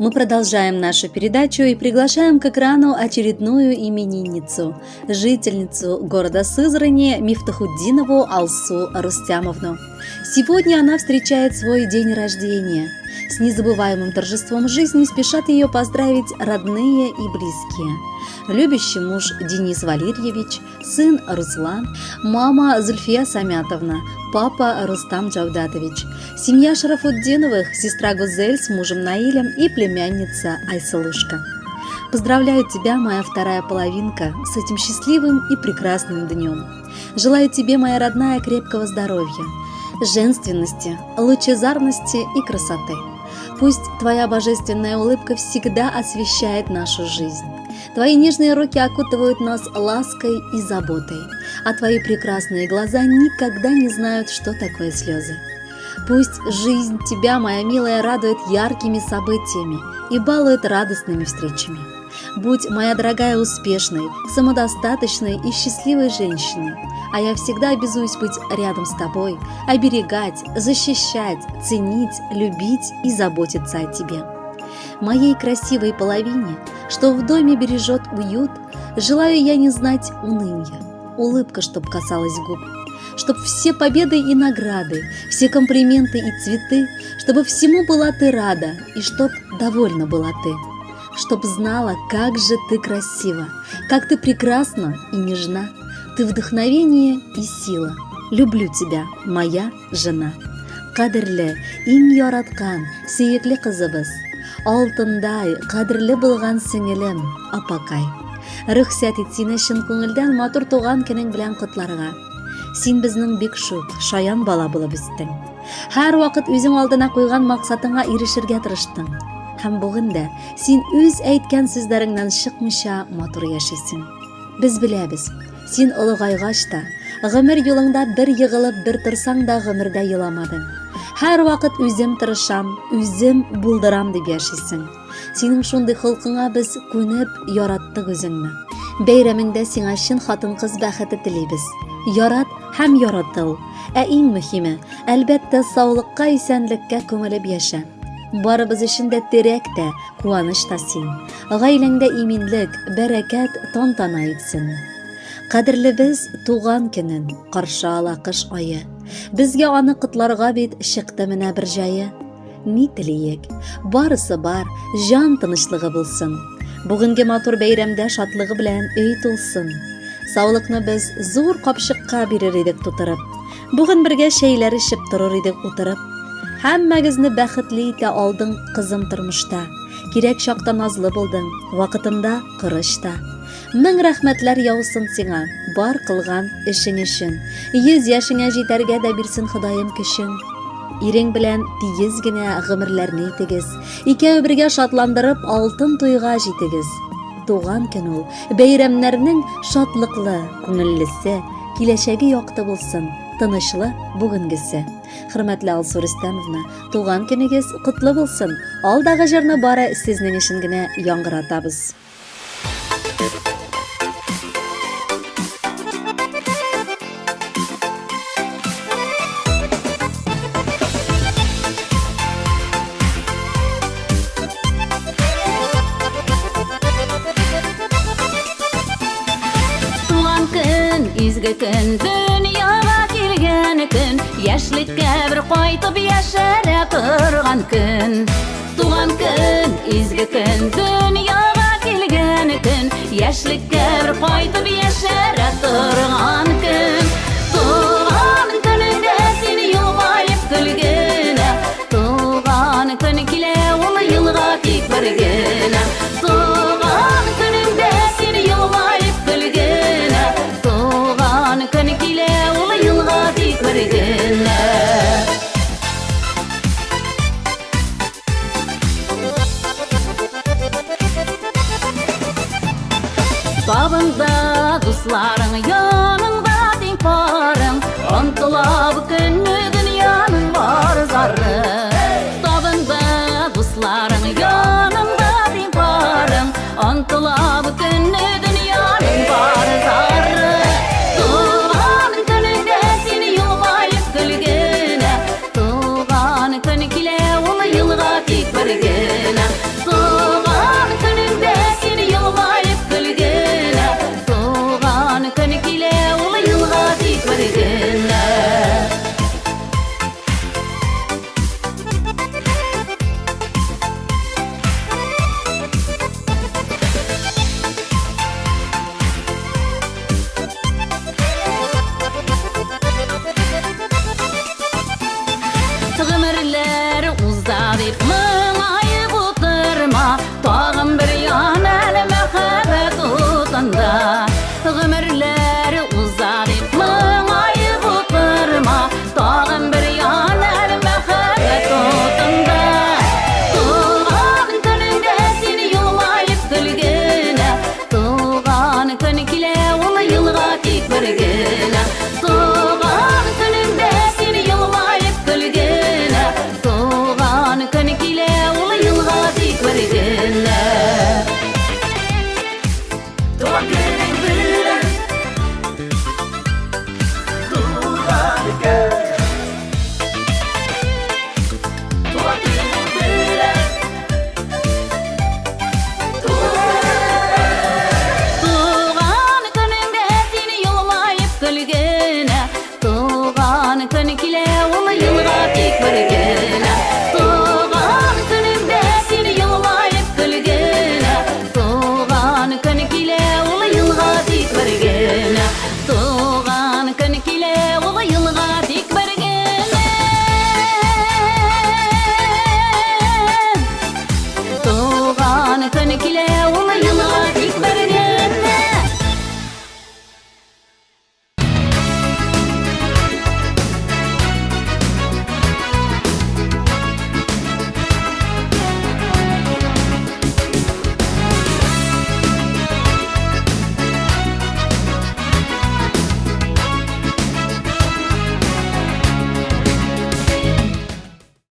Мы продолжаем нашу передачу и приглашаем к экрану очередную именинницу, жительницу города Сызрани Мифтахутдинову Алсу Рустямовну. Сегодня она встречает свой день рождения. С незабываемым торжеством жизни спешат ее поздравить родные и близкие. Любящий муж Денис Валерьевич, сын Руслан, мама Зульфия Самятовна, папа Рустам Джаудатович, семья Шарафутдиновых, сестра Гузель с мужем Наилем и племянница Айсылушка. Поздравляю тебя, моя вторая половинка, с этим счастливым и прекрасным днем. Желаю тебе, моя родная, крепкого здоровья, женственности, лучезарности и красоты. Пусть твоя божественная улыбка всегда освещает нашу жизнь. Твои нежные руки окутывают нас лаской и заботой, а твои прекрасные глаза никогда не знают, что такое слезы. Пусть жизнь тебя, моя милая, радует яркими событиями и балует радостными встречами. Будь, моя дорогая, успешной, самодостаточной и счастливой женщиной, а я всегда обязуюсь быть рядом с тобой, оберегать, защищать, ценить, любить и заботиться о тебе. Моей красивой половине, что в доме бережет уют, желаю я не знать уныния, улыбка, чтоб касалась губ, чтоб все победы и награды, все комплименты и цветы, чтобы всему была ты рада и чтоб довольна была ты, чтоб знала, как же ты красива, как ты прекрасна и нежна, ты вдохновение и сила. Люблю тебя, моя жена. Кадерле, иң яраткан, сөекле кызыбыз, алтындай, кадерле булган сеңелем, апакай. Рөхсәт ит сине чын күңелдән матур туган көнең белән котларга. Син безнең бик шук, шаян бала булып үстең. Һәрвакыт үзең алдына куйган максатыңа ирешергә тырыштың. Һәм бүген дә син үз әйткән сүзләреңнән чыкмыйча матур яшисең. Без беләбез, син олыгайгач та, гомер юлыңда бер егылып, бер торсаң да гомердә еламадың. Һәрвакыт үзем тырышам, үзем булдырам дип яшисең. Синең шундый холкыңа без күнеп, яраттык үзеңне. Бәйрәмеңдә сиңа чын хатын-кыз бәхете телибез. Ярат һәм яратыл. Ә иң мөһиме, әлбәттә, саулыкка, исәнлеккә күмелеп яшә. Барыбыз өчен дә терәк тә, куаныч та син. Гаиләңдә иминлек, бәрәкәт, тантана итсен. Кадерлебез туган көнен каршы ала кыш ае. Безгә аны котларга бит чыкты менә бер җае. Ни телиек? Барысы бар, җан тынычлыгы булсын. Бүгенге матур бәйрәмдә шатлыгы белән өй тулсын. Саулыкны без зур капчыкка бирер идек тутырып. Бүген бергә чәйләр эчеп торыр идек утырып. Һәммәгезне бәхетле итә алдың, кызым, тормышта. Кирәк чакта назлы булдың, вакытында корыч та. Мең рәхмәтләр яусын сиңа, бар кылган эшең өчен. 100 яшеңә җитәргә дә бирсен Ходаем көчен. Ирең белән тигез генә гомерләрне итегез. Икәү бергә шатландырып алтын туйга җитегез. Туган көн ул, бәйрәмнәрнең шатлыклы, күңеллесе, киләчәге якты булсын, тынычлы бүгенгесе. Хөрмәтле Алсу Рөстәмовна, туган көнегез котлы булсын! Алдагы җырны бары сезнең өчен генә яңгыратабыз. Туган көн, изге көн, дөньяга килгән көн, яшьлеккә бер кайтып яшәрә торган көн. Туган көн, изге көн, дөньяга килгән көн, яшьлеккә бер кайтып яшәрә торган көн. Туган көнеңдә син елмаеп көлгенә, туган көн килә ул елга тик бер генә. Туган көнеңдә син елмаеп көлгенә, туган көн килә ул елга тик бер генә. Табында дусларың яныңда. Көн килә.